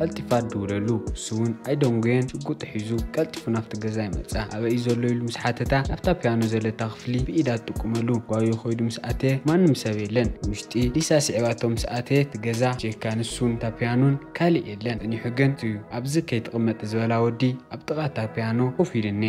ቀልጢፋ ትድውለሉ። እሱ እውን ኣይደንጎየን፣ ሽጉጥ ሒዙ ቀልጢፉ ናብቲ ገዛ ይመጽኣ። ኣበይ እዩ ዘሎ ኢሉ ምስ ሓተታ፣ ናብታ ፒያኖ ዘለታ ክፍሊ ብኢዳ ትጥቁመሉ። ጓዩ ኮይዱ ምስ ኣተየ፣ ማንም ሰብ የለን። ውሽጢ ሊሳ ስዒባቶ ምስ ኣተየ፣ እቲ ገዛ ጀካ ንሱን እታ ፒያኖን ካልእ የለን። ጸኒሑ ግን እቲ ኣብዚ ከይትቕመጥ ዝበላ ወዲ ኣብ ጥቓ እታ ፒያኖ ኮፍ ኢሉ እኔ።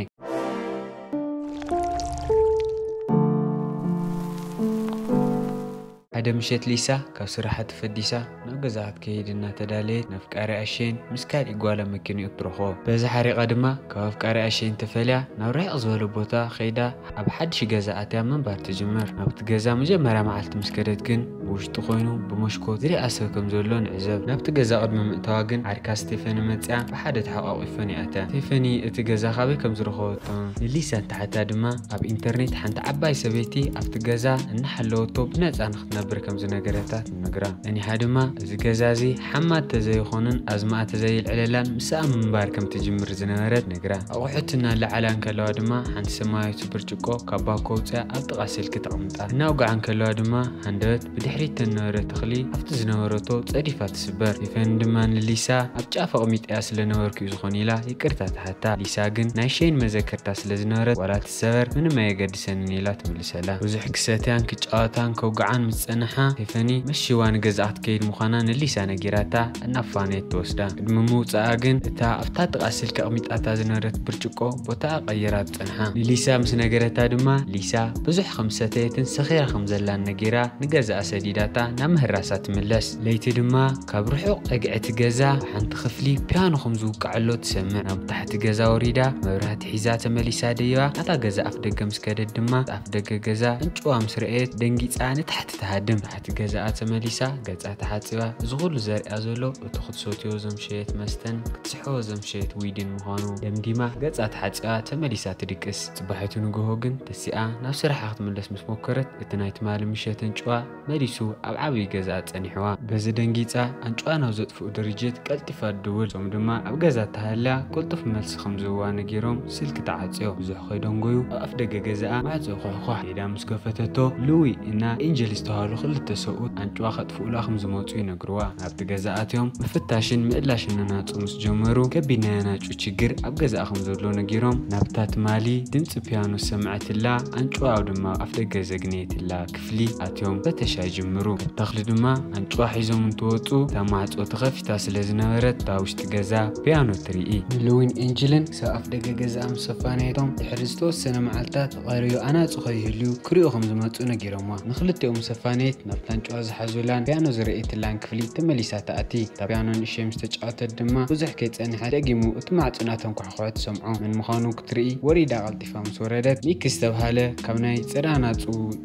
ሓደ ምሸት ሊሳ ካብ ስራሓ ተፈዲሳ ናብ ገዛ ክትከይድ እናተዳለየት፣ ንኣፍቃሪኣ ሼን ምስ ካልእ ጓል ኣብ መኪንኡ ትረኽቦ። በዚ ሓሪቓ ድማ ካብ ኣፍቃሪኣ ሼን ተፈልያ ናብ ርሕቕ ዝበለ ቦታ ከይዳ ኣብ ሓድሽ ገዛ ኣትያ ምንባር ትጅምር። ናብቲ ገዛ መጀመርያ መዓልቲ ምስ ከደት ግን፣ ብውሽጢ ኮይኑ ብመስኮት ዝሪኣ ሰብ ከም ዘሎ ንዕዘብ። ናብቲ ገዛ ቅድሚ ምእታዋ ግን ዓርካ ስቴፈኒ መጽያ ብሓደ ተሓቋቒፈን ይኣትያ። ስቴፈኒ እቲ ገዛ ካበይ ከም ዝረኸበቶ ንሊሳ እንትሓታ ድማ፣ ኣብ ኢንተርኔት ሓንቲ ዓባይ ሰበይቲ ኣብቲ ገዛ እናሓለወቶ ብነጻ ንክትነብር ከም ዝነገረታ ትነግራ። ጸኒሓ ድማ፣ እዚ ገዛ እዚ ሓማድ ተዘይኾነን ኣዝማኣ ተዘይልዕለላን ምስኣ ምንባር ከም ትጅምር ዝነበረት ነግራ። ኣቑሑት እናለዓላ እንከለዋ ድማ ሓንቲ ሰማያዊት ብርጭቆ ካብ ባኮ ኣውጽኣ ኣብ ጥቓ ስልኪ ተቐምጣ። እናውግዓ እንከለዋ ድማ ሃንደበት ብድሕሪት ተን ነበረ ተኽሊ ኣብቲ ዝነበረቶ ጸዲፋ ትስበር። ስቴፈኒ ድማ ንሊሳ ኣብ ጫፍ ኣቕሚጠያ ስለ ነበርኩ እዩ ዝኾን ኢላ ይቅርታ ትሓታ። ሊሳ ግን ናይ ሼን መዘከርታ ስለ ዝነበረት ዋላ ትሰበር ምንም ኣየገድሰንን ኢላ ትምልሰላ። ብዙሕ ክሰትያን ክጫወታን ከውግዓን ምስ ጸንሓ ስቴፈኒ መሺዋ ንገዛ ክትከይድ ምዃና ንሊሳ ነጊራታ እናፋነየት ትወስዳ። ቅድሚ ምውጻኣ ግን እታ ኣብታ ጥቓ ስልኪ ኣቕሚጣታ ዝነበረት ብርጭቆ ቦታኣ ቀይራ ትጸንሓ። ንሊሳ ምስ ነገረታ ድማ ሊሳ ብዙሕ ከም ሰተየትን ሰኺራ ከም ዘላን ነጊራ ንገዛኣ ሰዲዳታ ናብ ምህራሳ ትምለስ። ለይቲ ድማ ካብ ርሑቕ ኣግዕቲ ገዛ ሓንቲ ክፍሊ ፒያኖ ከም ዝውቃዕ ኣሎ ትሰምዕ። ናብ ታሕቲ ገዛ ወሪዳ መብራህቲ ሒዛ ተመሊሳ ደይባ ናታ ገዛ ኣፍ ደገ ምስ ከደት ድማ ኣፍ ደገ ገዛ ኣንጭዋ ምስ ረኣየት ደንጊጻ ንታሕቲ ትሃድም። ታሕቲ ገዛኣ ተመሊሳ ገጻ ተሓጺባ እዚ ኩሉ ዘርእያ ዘሎ እቲ ክትሰትዮ ዘምሸየት መስተን ክትስሕቦ ዘምሸየት ዊድን ምዃኑ ደምዲማ ገጻ ተሓጺባ ተመሊሳ ትድቅስ። ጽባሒቱ ንግሆ ግን ተሲኣ ናብ ስራሓ ክትምለስ ምስ ሞከረት እቲ ናይ ትማሊ ምሸት ኣንጭዋ መሊሱ ኣብ ዓብዪ ገዛኣ ጸኒሕዋ። በዚ ደንጊጻ ኣንጭዋ ናብ ዘጥፍኡ ድርጅት ቀልጢፋ ትድውል። እቶም ድማ ኣብ ገዛ ተሃልያ ቅልጡፍ መልሲ ከም ዝህብዋ ነጊሮም ስልኪ ተዓጽዮ። ብዙሕ ከይደንጎዩ ኣብ ኣፍ ደገ ገዛኣ ማዕጾ ኳሕኳሕ ኢላ ምስ ከፈተቶ ሉዊ እና ኤንጀል ዝተባህሉ ክልተ ሰብኡት ኣንጭዋ ከጥፍኡላ ከም ዝመጹ ይነግርዋ። ናብቲ ገዛ ኣትዮም ምፍታሽን ምእላሽን ኣናጹ ምስ ጀመሩ ከቢድ ናይ ኣናጩ ችግር ኣብ ገዛኣ ከም ዘሎ ነጊሮም ናብታ ትማሊ ድምጺ ፒያኖ ዝሰምዐትላ ኣንጭዋ ድማ ኣፍ ደገ ዘግነየትላ ክፍሊ ኣትዮም ፈተሻ ይጅምሩ። ተኽሊ ድማ ኣንጭዋ ሒዞም እንትወጹ እታ ማዕጾ ተኸፊታ ስለ ዝነበረት እታ ውሽጢ ገዛ ፒያኖ ትርኢ። ንሉዊን ኤንጅልን ክሳብ ኣፍ ደገ ገዛኣ ምስ ኣፋነየቶም ድሕሪ ዝተወሰነ መዓልታት ተቐርዩ ኣናጹ ከይህልዩ ክሪኡ ከም ዝመጹ ነጊሮምዋ። ንክልቲኦም ምስ ኣፋነየት ናብታ ኣንጭዋ ዝሓዙላን ፒያኖ ዝረእየትላን ክፍሊ ተመሊሳ ትኣቲ። እታ ፒያኖ ንእሸይ ምስ ተጫወተት ድማ ብዙሕ ከይጸንሐ ደጊሙ እቲ ማዕጾ እናተንኳሕኮሐ ትሰምዖ። መን ምዃኑ ክትርኢ ወሪዳ ቀልጢፋ ምስ ወረደት ሚኪ ዝተብሃለ ካብ ናይ ጽዳናጹ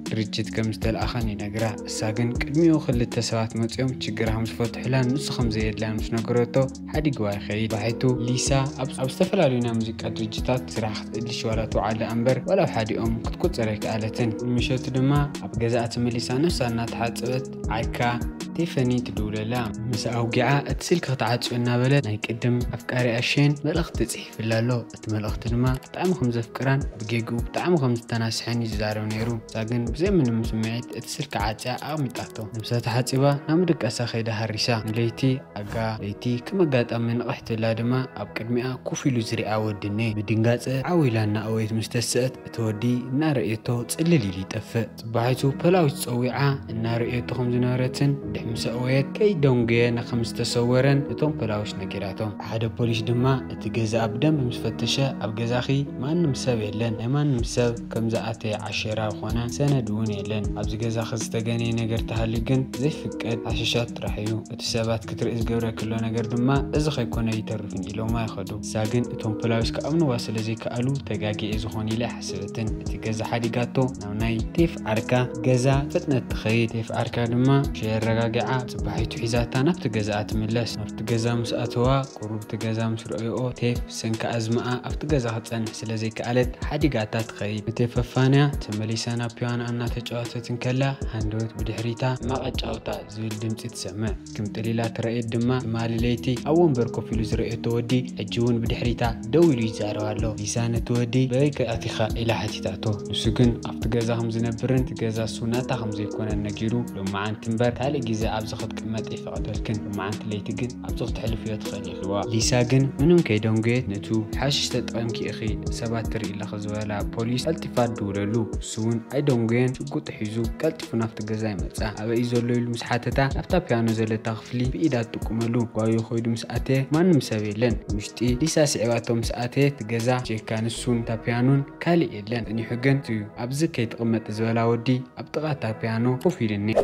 ድርጅት ከም ዝተልኣኸን ይነግራ። እሳ ግን ቅድሚኡ ክልተ ሰባት መጺኦም ችግራ ከም ዝፈትሑላን ንሱ ከም ዘየድልያን ምስ ነገረቶ ሓዲግዋ ይኸይድ። ባሒቱ ሊሳ ኣብ ኣብ ዝተፈላለዩ ናይ ሙዚቃ ድርጅታት ስራሕ ክትእልሽ ዋላ ትውዓል ደኣ እምበር ዋላ ኣብ ሓዲኦም ክትቁጸር ኣይከኣለትን። ምሸቱ ድማ ኣብ ገዛኣ ተመሊሳ ነብሳ እናተሓጸበት ዓርካ ቴፈኒ ትድውለላ። ምስ ኣውጊዓ እቲ ስልኪ ክትዓጽዮ እናበለት ናይ ቅድም ኣፍቃሪኣ ሼን መልእኽቲ ጽሒፍላ ኣሎ። እቲ መልእኽቲ ድማ ብጣዕሚ ከም ዘፍቅራን ብጌግኡ ብጣዕሚ ከም ዝተናስሐን እዩ ዝዛረብ ነይሩ። እሳ ግን ብዘይ ምንም ስምዒት እቲ ስልኪ ዓጽያ ኣቕሚጣቶ። ነብሳ ተሓጺባ ናብ ምድቃሳ ከይዳ ሃሪሳ። ንለይቲ ኣጋ ለይቲ ከም ኣጋጣሚ ንቕሕ ትብላ ድማ ኣብ ቅድሚኣ ኮፍ ኢሉ ዝሪኣ ወዲ እኔ። ብድንጋጸ ዓው ኢላ እናእወየት ምስ ተስአት እቲ ወዲ እናረእየቶ ጽልል ኢሉ ይጠፍእ። ጽባሒቱ ፖላዊስ ጸዊዓ እናረእየቶ ከም ዝነበረትን ድሕሪ ምስ ኣእወየት ከይደንጎየ ከም ዝተሰወረን እቶም ፖላዊስ ነጊራቶም። ሓደ ፖሊስ ድማ እቲ ገዛኣ ብደንቢ ምስ ፈተሸ ኣብ ገዛኺ ማንም ሰብ የለን፣ ናይ ማንም ሰብ ከም ዝኣተየ ዓሸራ ኮነ ሰነድ እውን የለን፣ ኣብዚ ገዛኺ ዝተገነየ ነገር ተሃልዩ ግን ዘይፍቀድ ሓሽሻት ጥራሕ እዩ፣ እቲ ሰባት ክትርኢ ዝገብረኪ ዘሎ ነገር ድማ እዚ ከይኮነ ኣይተርፍን ኢሎማ ይኸዱ። እሳ ግን እቶም ፖላዊስ ክኣምንዋ ስለ ዘይከኣሉ ተጋግየ ዝኾን ኢላ ኣይሓሰበትን። እቲ ገዛ ሓዲጋቶ ናብ ናይ ቴፍ ዓርካ ገዛ ፍጥነት ትኸይድ። ቴፍ ዓርካ ድማ ሸየር ኣረጋጊዓ ጽባሒቱ ሒዛታ ናብቲ ገዛኣ ትምለስ። ናብቲ ገዛ ምስ ኣተዋ ቁሩብ እቲ ገዛ ምስ ረኣይኦ ቴፍ ብሰንኪ ኣዝማኣ ኣብቲ ገዛ ክትጸንሕ ስለ ዘይከኣለት ሓዲጋታ ትኸይድ። ንቴፍ ኣፋንያ ተመሊሳ ናብ ፒያኖኣ እናተጫወተት እንከላ ሃንደበት ብድሕሪታ ሕማቕ ኣጫውታ ዝብል ድምጺ ትሰምዕ። ክምጥል ኢላ ተራእየት ድማ ትማሊ ለይቲ ኣብ ወንበር ኮፍ ኢሉ ዝረእየቶ ወዲ ሕጂ እውን ብድሕሪታ ደው ኢሉ ይዛረብ ኣሎ። ሊሳ ነቲ ወዲ በበይ ኣቲኻ ኢላ ሓቲታቶ። ንሱ ግን ኣብቲ ገዛ ከም ዝነብርን እቲ ገዛ እሱ ናታ ከም ዘይኮነን ነጊሩ ሎማዓንቲ እምበር ካልእ ግዜ ኣብዚ ክትቅመጥ ይፈቐደልክን፣ መዓንቲ ለይቲ ግን ኣብዚ ክትሕልፍዮ ትኽእል ኢልዋ። ሊሳ ግን ምንም ከይደንጎየት፣ ነቱ ሓሽሽ ተጠቐምኪ ኢኺ ሰባት ትርኢ ኣለኺ ዝበላ ፖሊስ ቀልጢፋ ትድውለሉ። እሱ እውን ኣይደንጎየን፣ ሽጉጥ ሒዙ ቀልጢፉ ናብቲ ገዛ ይመጽእ። ኣበይ ዘሎ ኢሉ ምስ ሓተታ፣ ናብታ ፒያኖ ዘለታ ክፍሊ ብኢዳ ትጥቁመሉ። ጓዮ ኮይዱ ምስ ኣተየ ማንም ሰብ የለን። ውሽጢ ሊሳ ስዒባቶ ምስ ኣተየ፣ እቲ ገዛ፣ ጄካ፣ ንሱን እታ ፒያኖን ካልእ የለን። ጸኒሑ ግን እቲ ኣብዚ ከይትቕመጥ ዝበላ ወዲ ኣብ ጥቓ እታ ፒያኖ ኮፍ ኢሉ እኒሀ።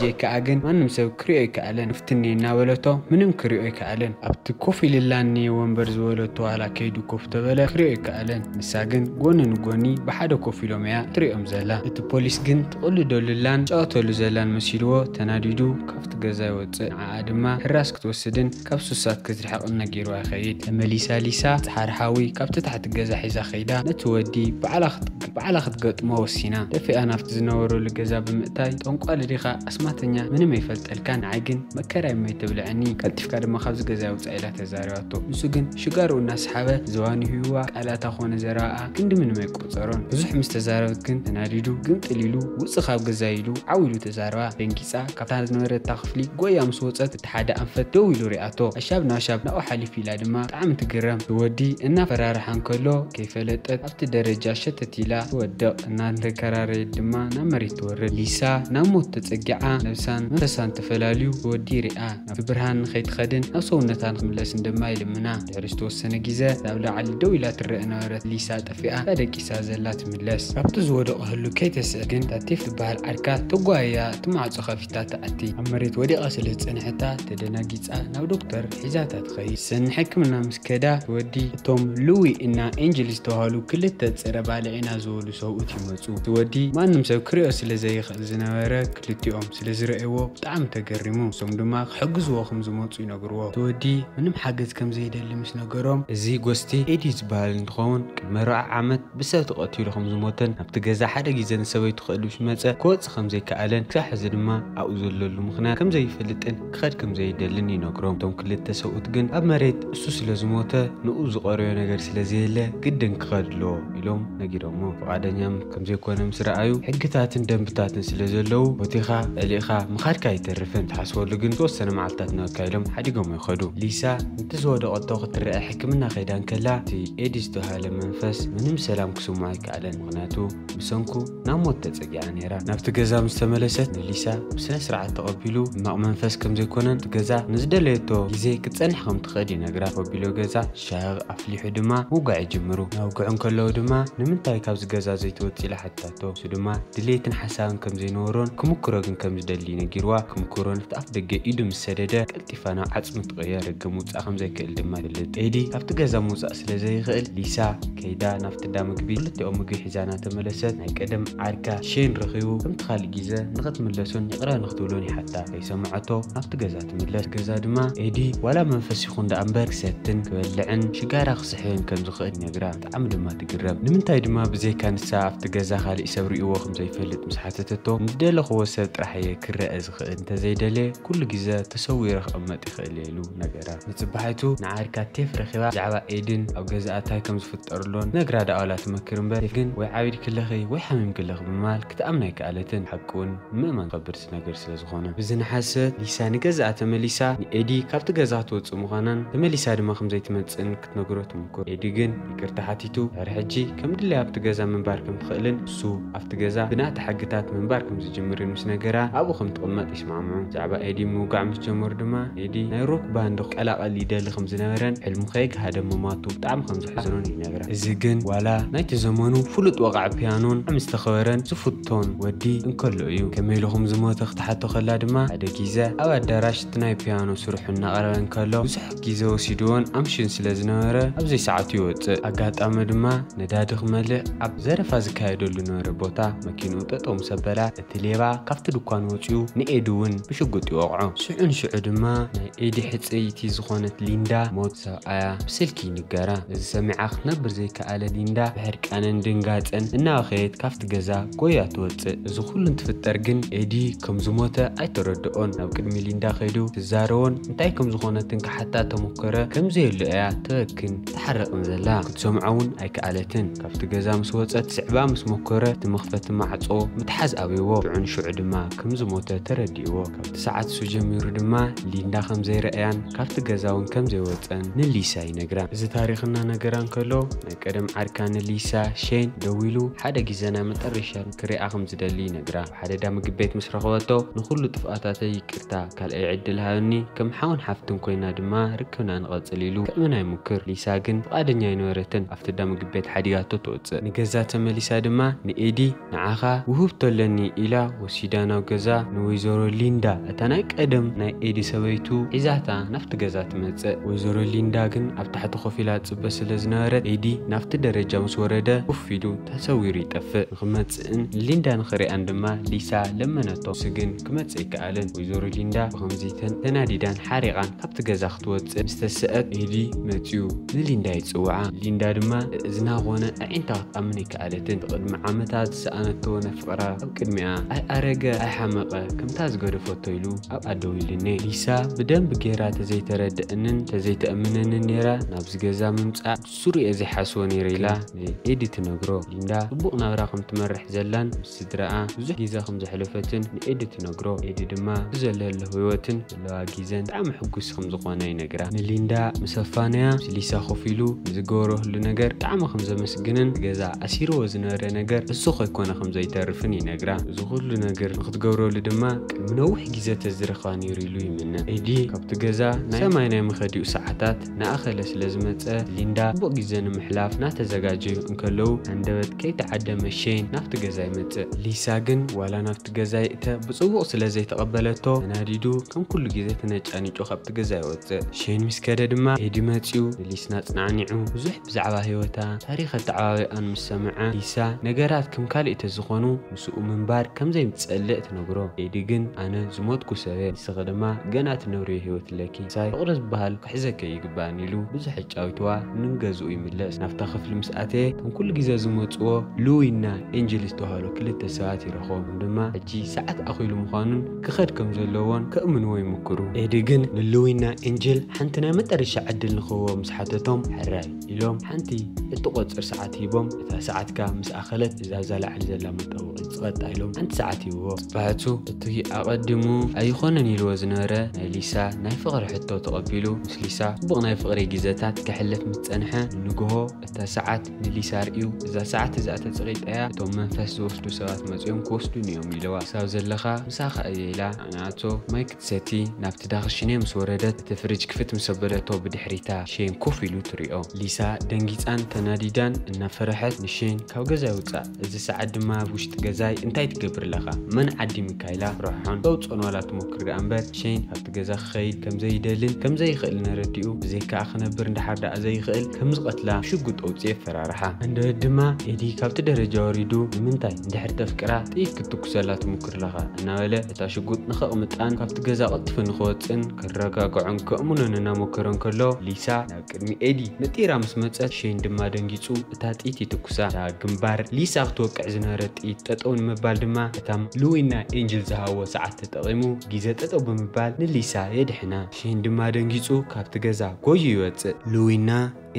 ጄካ ግን ማንም ሰብ ክሪኦ ኣይከኣለን። ፍትኒ እናበለቶ ምንም ክሪኦ ኣይከኣለን። ኣብቲ ኮፍ ኢልላ እኒሀ ወንበር ዝበለቶ ዋላ ከይዱ ኮፍ ተበለ ክሪኦ ኣይከኣለን። ንሳ ግን ጎኒ ንጎኒ ብሓደ ኮፍ ኢሎም እያ ትሪኦም ዘላ። እቲ ፖሊስ ግን ትቕልደሉላን ትጫወተሉ ዘላን መሲልዎ ተናዲዱ ካብቲ ገዛ ይወጽእ። ንዓኣ ድማ ሕራስ ክትወስድን ካብ ሱሳት ክትርሕቕን ነጊርዋ ይኸይድ። ተመሊሳ ሊሳ ጸሓር ሓዊ ካብቲ ታሕቲ ገዛ ሒዛ ከይዳ ነቲ ወዲ ባዕላ ክት-፣ ባዕላ ክትገጥሞ ወሲና። ደፊኣ ናብቲ ዝነበረሉ ገዛ ብምእታይ፣ "ጠንቋሊ ዲኻ ኣስማተኛ? ምንም ኣይፈልጠልካን። ንዓይ ግን መከራ እሞ ኣይተብልዐኒ። ቀልጢፍካ ድማ ካብዚ ገዛ ውጻእ" ኢላ ተዛሪባቶ። ንሱ ግን ሽጋሩ እናሰሓበ ዝባኑ ሂብዋ፣ ቃላታ ኮነ ዘረባኣ ክንዲ ምንም ኣይቆጸሮን። ብዙሕ ምስ ተዛረበት ግን ተናዲዱ ግምጥል ኢሉ፣ "ውጽእ ካብ ገዛ" ኢሉ ዓው ኢሉ ተዛረባ። ደንጊጻ ካብታ ዝነበረታ ክፍሊ ጎያ ምስ ወጸት፣ እቲ ሓደ ኣንፈት ደው ኢሉ ሪኣቶ። ኣሻብ ናሻብ ናብኡ ሓሊፍ ኢላ ድማ ብጣዕሚ ትግረም። እቲ ወዲ እናፈራርሓ እንከሎ ከይፈለጠት ኣብቲ ደረጃ ሸተት ኢላ ትወድቕ። እናተከራረየት ድማ ናብ መሬት ትወርድ። ሊሳ ናብ ሞት ተጸጊዓ ነብሳን መንፈሳን ተፈላልዩ እቲ ወዲ ሪኣ። ናብቲ ብርሃን ንኸይትኸድን ናብ ሰውነታ ንክምለስን ድማ ይልምና። ድሕሪ ዝተወሰነ ግዜ ናብ ላዕሊ ደው ኢላ ትረአ ነበረት። ሊሳ ጠፊኣ እታ ደቂሳ ዘላ ትምለስ። ካብቲ ዝወደቐ ህሉ ከይተስእ ግን እታ ቴፍ ትበሃል ዓርካ ተጓይያ እቲ ማዕጾ ከፊታ ትኣቲ። ኣብ መሬት ወዲቓ ስለ ዝጸንሐታ ተደናጊጻ ናብ ዶክተር ሒዛታ ትኸይድ። ሰኒ ሕክምና ምስ ከዳ እቲ ወዲ እቶም ሉዊ እና ኤንጅል ዝተባሃሉ ክልተ ጸረ ባልዕ ኢና ዝበሉ ሰብኡት ይመጹ። እቲ ወዲ ማንም ሰብ ክሪኦ ስለ ዘይኽእል ዝነበረ ክልቲኦም ስለ ዝረእይዎ ብጣዕሚ ተገሪሙ። እሶም ድማ ክሕግዝዎ ከም ዝመጹ ይነግርዎ። እቲ ወዲ ምንም ሓገዝ ከም ዘይደሊ ምስ ነገሮም፣ እዚ ጎስቲ ኤዲ ዝበሃል እንትኸውን ቅድሚ ኣርብዓ ዓመት ብሰብ ተቐቲሉ ከም ዝሞተን ናብቲ ገዛ ሓደ ግዜ ንሰበይቱ ክእል ምስ መጸ ክወጽእ ከም ዘይከኣለን ክሳብ ሕዚ ድማ ኣብኡ ዘለሉ ምኽንያት ከም ዘይፈልጥን ክኸድ ከም ዘይደልን ይነግሮም። እቶም ክልተ ሰብኡት ግን ኣብ መሬት እሱ ስለ ዝሞተ ንኡ ዝቐረዮ ነገር ስለ ዘየለ ግድን ክኸድ ኣለዎ ኢሎም ነጊሮሞ። ፍቓደኛ ከም ዘይኮነ ምስ ረኣዩ፣ ሕግታትን ደንብታትን ስለ ዘለዉ፣ ቦቴኻ ቀሊእኻ ምኻድካ ኣይተርፍን። ትሓስበሉ ግን ዝተወሰነ መዓልትታት ንኸካይዶም ሓዲጎም ይኸዱ። ሊሳ ነቲ ዝወደቐቶ ክትረአ ሕክምና ከይዳ እንከላ፣ እቲ ኤዲ ዝተባሃለ መንፈስ ምንም ሰላም ክስምዖ ኣይከኣለን። ምኽንያቱ ብሰንኩ ናብ ሞት ተጸጊዓ ነይራ። ናብቲ ገዛ ምስ ተመለሰት፣ ንሊሳ ብስነ ስርዓት ተቐቢሉ፣ ሕማቕ መንፈስ ከም ዘይኮነን፣ እቲ ገዛ ንዝደለየቶ ግዜ ክትጸንሕ ከም ትኽእል ይነግራ። ኮቢሎ ገዛ ሻቕ ኣፍሊሑ ድማ ምውጋዕ ይጅምሩ። እናውግዑ እንከለዉ ድማ፣ "ንምንታይ ካብዚ ገዛ ዘይትወጽእ?" ኢላ ሓትታቶ። እሱ ድማ ድሌትን ሓሳብን ከም ዘይነበሮን ክምክሮ ግን ከም ዝደሊ ነጊርዋ። ክምክሮ ናብቲ ኣፍ ደገ ኢዱ ምስ ሰደደ፣ ቀልጢፋ ናብ ዓጽሚ ትቕየር። ደገ ምውጻእ ከም ዘይክእል ድማ ይፈልጥ። ኤዲ ካብቲ ገዛ ምውጻእ ስለ ዘይኽእል፣ ሊሳ ከይዳ ናብቲ እንዳ ምግቢ ክልቲኦም ምግቢ ሒዛ እናተመለሰት፣ ናይ ቀደም ዓርካ ሼን ረኺቡ፣ ከምቲ ካልእ ግዜ ንኽትምለሶን ይቕረ ንኽትብሎን ይሓታ። ከይሰምዐቶ ናብቲ ገዛ ትምለስ። ገዛ ድማ ኤዲ ዋላ መንፈስ ይኹን ደኣ እምበር ክሰትን ክበልዕን ሽጋራ ክስሕብን ከም ዝኽእል ይነግራ። ብጣዕሚ ድማ ትግረም። ንምንታይ ድማ ብዘይካ ንሳ ኣብቲ ገዛ ካልእ ሰብ ርእይዎ ከም ዘይፈልጥ ምስ ሓተተቶ፣ ንዝደለኽዎ ሰብ ጥራሕ እየ ክረአ ዝኽእል፣ እንተዘይደለየ ኩሉ ግዜ ተሰዊረ ክቕመጥ ይኽእል እየ ኢሉ ነገራ። ንጽባሒቱ ንዓርካ ቴፍ ረኺባ ብዛዕባ ኤድን ኣብ ገዛኣ እንታይ ከም ዝፍጠርሎን ነግራ ደኣ ዋላ ትመክር እምበር፣ ቴፍ ግን ወይ ዓቢድክለኺ ወይ ሓሚምክለኺ ብምባል ክትኣምና ኣይከኣለትን። ሓቂ እውን ንምእማን ከብድ ነገር ስለ ዝኾነ። ብዝነሓሰ ሊሳ ንገዛኣ ተመሊሳ ንኤዲ ካብቲ ገዛ ክትወጽእ ምዃናን ተመሊሳ ድማ ከም ዘይትመጽእን ክትነግሮ ትምክር። ኤዲ ግን ይቅርታ ሓቲቱ ድሕሪ ሕጂ ከም ድለያ ኣብቲ ገዛ ምንባር ከም ትኽእልን እሱ ኣብቲ ገዛ ብናታ ሕግታት ምንባር ከም ዝጅምርን ምስ ነገራ ኣብኡ ከም ትቕመጥ ይስማዕምዑ። ብዛዕባ ኤዲ ምውጋዕ ምስ ጀመሩ ድማ ኤዲ ናይ ሮክ ባንድ ክቀላቐል ይደሊ ከም ዝነበረን ሕልሙ ከይገሃደ ምማቱ ብጣዕሚ ከም ዘሕዝኖን ይነግራ። እዚ ግን ዋላ ናይቲ ዘመኑ ፍሉጥ ወቓዒ ፒያኖን ብጣዕሚ ዝተኸበረን ዝፍቶን ወዲ እንከሎ እዩ። ከመይ ኢሉ ከም ዝሞተ ክትሓቶ ከላ ድማ፣ ሓደ ግዜ ኣብ ኣዳራሽ እቲ ናይ ፒያኖ ስርሑ እናቕረበ እንከሎ ብዙሕ ግዜ ወሲድዎን ኣምሽን ስለ ዝነበረ ኣብ ዘይሰዓቱ ይወጽእ። ኣጋጣሚ ድማ ነዳዲ ክመልእ ኣብ ዘረፋ ዝካየደሉ ዝነበረ ቦታ መኪንኡ ጠጠው ምስ ኣበላ፣ እቲ ሌባ ካብቲ ድኳኑ መፂኡ ንኤዲ እውን ብሽጉጥ ይወቕዖ። ሽዑ ንሽዑ ድማ ናይ ኤዲ ሕፅይቲ ዝኾነት ሊንዳ ሞት ሰብኣያ ብስልኪ ይንገራ። እዚ ሰሚዓ ክትነብር ዘይከኣለ ሊንዳ ብሕርቃንን ድንጋፀን እናበኸየት ካብቲ ገዛ ጎያ ትወፅእ። እዚ ኩሉ እንትፍጠር ግን ኤዲ ከም ዝሞተ ኣይተረድኦን። ናብ ቅድሚ ሊንዳ ከይዱ ትዛረቦን እንታይ ከም ዝኾነትን ክሓታ ተሞከረ ከም ዘየሎ እያ ተበክን ትሓረቕን ዘላ። ክትሰምዖ እውን ኣይከኣለትን። ካብቲ ገዛ ምስ ወፀት ስዕባ ምስ ሞከረ እቲ መኽፈቲ ማዕፆ ምትሓዝ ኣብይዎ። ሽዑ ንሽዑ ድማ ከም ዝሞተ ተረዲእዎ። ካብቲ ሰዓት እሱ ጀሚሩ ድማ ሊንዳ ከም ዘይረኣያን ካብቲ ገዛ እውን ከም ዘይወፀን ንሊሳ ይነግራ። እዚ ታሪኽና ነገራ እንከሎ ናይ ቀደም ዓርካ ንሊሳ ሼን ደዊሉ ሓደ ግዜ ናይ መጠረሻ ክሪኣ ከም ዝደሊ ይነግራ። ኣብ ሓደ ዳ ምግቢ ቤት ምስ ረኸበቶ ንኹሉ ጥፍኣታተይ ይቅርታ፣ ካልኣይ ዕድል ሃብኒ፣ ከም ሓውን ሓፍትን ኮይና ድማ ርክብና ንቐጽል ኢሉ ክእምን ኣይሙክር። ሊሳ ግን ፍቓደኛ ኣይነበረትን። ኣብቲ ዳ ምግቢ ቤት ሓዲጋቶ ትወጽእ። ንገዛ ተመሊሳ ድማ ንኤዲ ንዓኻ ውህብቶ ኣለኒ ኢላ ወሲዳ ናብ ገዛ ንወይዘሮ ሊንዳ እታ ናይ ቀደም ናይ ኤዲ ሰበይቱ ሒዛታ ናብቲ ገዛ ትመጽእ። ወይዘሮ ሊንዳ ግን ኣብ ታሕቲ ኮፍ ኢላ ትጽበ ስለ ዝነበረት ኤዲ ናብቲ ደረጃ ምስ ወረደ ኮፍ ኢሉ ተሰዊሩ ይጠፍእ። ንክመጽእን ሊንዳ ንኽሪኣን ድማ ሊሳ ለመነቶ። ንሱ ግን ክመጽእ ኣይከኣለን። ወይዘሮ ሊንዳ ብኸምዚ ተን- ተናዲዳን ሓሪቓን ካብቲ ገዛ ክትወጽእ ምስ ተስአት ኤዲ መጺኡ ንሊንዳ ይጽውዓ። ሊንዳ ድማ እዝና ኾነ ኣዒንታ ክትኣምን ኣይከኣለትን። ብቕድሚ ዓመታት ዝሰኣነቶ ናይ ፍቕራ ኣብ ቅድሚኣ ኣይኣረገ ኣይሓመቐ ከምታ ዝገደፈቶ ኢሉ ኣብኣ ደው ኢሉኒ። ሊሳ ብደንቢ ጌራ ተዘይተረድአንን ተዘይተእምነንን ኔራ ናብዚ ገዛ ምምጻእ ስሩየ ዘይሓስቦ ኔረ ኢላ ንኤዲ ትነግሮ። ሊንዳ ጽቡቕ ናብራ ከም ትመርሕ ዘላን ምስ ስድራኣ ብዙሕ ግዜ ከም ዘሕለፈትን ንኤዲ ትነግሮ። ኤዲ ድማ ብዘለሎ ህይወትን ዘለዋ ግዜን ብጣዕሚ ሕጉስ ከም ዝኾነ ይነግራ። ንሊንዳ ምስ ኣፋነያ ምስ ሊሳ ኮፍ ኢሉ ንዝገበሮ ህሉ ነገር ብጣዕሚ ከም ዘመስግንን ገዛ ኣሲርዎ ዝነበረ ነገር እሱ ከይኮነ ከም ዘይተርፍን ይነግራ። እዚ ኩሉ ነገር ንክትገብረሉ ድማ ቅድሚ ነዊሕ ግዜ ተዝረኽባ ነይሩ ኢሉ ይምነ። ኤዲ ካብቲ ገዛ ናይ ሰማይ ናይ መኸዲኡ ሰዓታት እናኣኸለ ስለ ዝመጸ ሊንዳ ጽቡቕ ግዜ ንምሕላፍ እናተዘጋጀዩ እንከለዉ ሃንደበት ከይተዓደመ ሼን ናብቲ ገዛ ይመጽእ። ሊሳ ግን ዋላ ናብቲ ገዛ ይእተ ብጽቡቕ ስለ ዘይተቐበለቶ ተናዲዱ ከም ኩሉ ግዜ ተነጫኒጩ ካብቲ ገዛ ይወጽእ። ሼን ምስ ከደ ድማ ኤዲ መጺኡ ንሊስና ጽናዕኒዑ ብዙሕ ብዛዕባ ህይወታ ታሪኽ ኣተዓባቢኣን ምስ ሰምዐ ሊሳ ነገራት ከም ካልእ ተዝኾኑ ምስኡ ምንባር ከም ዘይትጸልእ ትነግሮ። ኤዲ ግን ኣነ ዝሞትኩ ሰብ እየ፣ ንስኺ ድማ ገና ትነብርዮ ህይወት ኣለኪ። ሳይ ፍቕሪ ዝበሃል ክሕዘከ ይግባእን ኢሉ ብዙሕ ኣጫዊትዋ ንገዝኡ ይምለስ። ናብታ ክፍሊ ምስ ኣተየ እቶም ኩሉ ግዜ ዝመጽዎ ሉዊና ኤንጅል ዝተባህሉ ክልተ ሰባት ይረኽቦም ድማ ሕጂ ሰዓት ኣኺሉ ምዃኑን ክኸድ ከም ዘለዎን ከእምንዎ ይምክሩ። ኤዲ ግን ንሉዊና ኤንጅል ሓንቲ ናይ መጠረሻ ዕድል ንኽህቦ ምስ ሓተቶም ሕራይ ኢሎም ሓንቲ እትቆጽር ሰዓት ሂቦም እታ ሰዓት ከኣ ምስ ኣኸለት እዛ ኣብዛ ላዕሊ ዘላ መጠወቒ ዝቐጣ ኢሎም ሓንቲ ሰዓት ሂብዎ። ጽባሕቱ እቲ ኣቐዲሙ ኣይኾነን ኢልዎ ዝነበረ ናይ ሊሳ ናይ ፍቕሪ ሕቶ ተቐቢሉ ምስ ሊሳ ጽቡቕ ናይ ፍቕሪ ግዜታት ከሕልፍ ምስ ጸንሐ ንግሆ እታ ሰዓት ንሊሳ ርእዩ እዛ ሰዓት እዚኣ ተጸቒጠያ እቶም መንፈስ ዝወስዱ ሰባት መጺኦም ክወስዱኒ እዮም ኢለዋ። ክሳብ ዘለኻ ምሳኻ እየ ኢላ ኣናኣቶ ማይ ክትሰቲ ናብቲ ዳኽሽኔ ምስ ወረደት እቲ ፍሪጅ ክፍት ምስ ኣበለቶ ብድሕሪታ ሼን ኮፍ ኢሉ ትሪኦ። ሊሳ ደንጊጻን ተናዲዳን እናፈረሐት ንሼን ካብ ገዛይ ውጻእ፣ እዚ ሰዓት ድማ ኣብ ውሽጢ ገዛይ እንታይ ትገብር ኣለኻ? መን ዓዲምካ ኢላ ርሕሖን ተውጽኦን ዋላ ትሞክር ደኣ እምበር ሼን ካብቲ ገዛ ክኸይድ ከም ዘይደልን ከም ዘይኽእልን ኣረዲኡ ብዘይካኣ ክነብር እንድሓር ደኣ ዘይኽእል ከም ዝቐትላ ሽጉጥ ኣውጽኤ ፈራርሓ። እንደበት ድማ ኤዲ ካብቲ ደረጃ ወሪዱ ንምንታይ እንድሕር ተፍቅራ ጥይት ክትትኩሰላ ትሙክር ኣለኻ እናበለ እታ ሽጉጥ ንኸቕምጣን ካብቲ ገዛ ቀልጢፉ ንኽወፅእን ከረጋግዖን ከእምኖን እናሞከረ እንከሎ ሊሳ ናብ ቅድሚ ኤዲ ነጢራ ምስ መፀት ሼን ድማ ደንጊፁ እታ ጥይት ይትኩሳ። እታ ግንባር ሊሳ ክትወቅዕ ዝነበረት ጥይት ጠጠው ንምባል ድማ እታ ሉዊና ኤንጅል ዝሃቦ ሰዓት ተጠቒሙ ግዜ ጠጠው ብምባል ንሊሳ የድሕና። ሼን ድማ ደንጊፁ ካብቲ ገዛ ጎዩ ይወፅእ። ሉዊና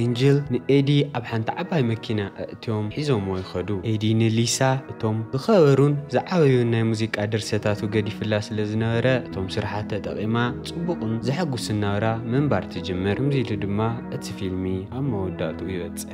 ኤንጅል ንኤዲ ኣብ ሓንቲ ዓባይ መኪና ኣእትዮም ሒዞምዎ ይኸዱ። ኤዲ ንሊሳ እቶም ዝኸበሩን ዝዓበዩን ናይ ሙዚቃ ድርሰታቱ ገዲፍላ ስለ ዝነበረ እቶም ስርሓት ተጠቒማ ጽቡቕን ዘሐጉስን ናብራ ምንባር ትጅምር። ከምዚ ኢሉ ድማ እቲ ፊልሚ ኣብ መወዳእትኡ ይበጽሕ።